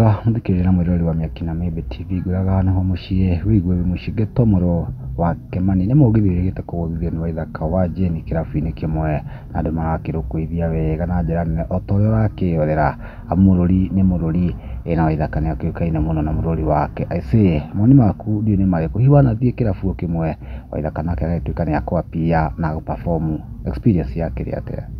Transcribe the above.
Wega mũthikĩrĩria na mwĩroreri wa Mĩaki na Mĩmbi TV, ngwĩraga nĩho mũciĩ wĩigue wĩ mũciĩ Gĩtomoro wa Kĩmani nĩ mũgithi wĩrĩgĩte kũgũthithio nĩ Waithaka wa Jane kĩrabu-inĩ kĩmwe, na andũ marakĩrũkũithia wega na njĩra nene o ta ũrĩa ũrakĩrorera, amu mũrũri nĩ mũrũri na Waithaka nĩ akĩũĩkaine mũno na mũrũri wake. I say, mawoni maku ndiũĩ nĩ marĩkũ, hihi wanathiĩ kĩrabu o kĩmwe Waithaka nake agagĩtuĩka nĩ akũ appear na gũ perform, experience yakĩrĩ atĩa?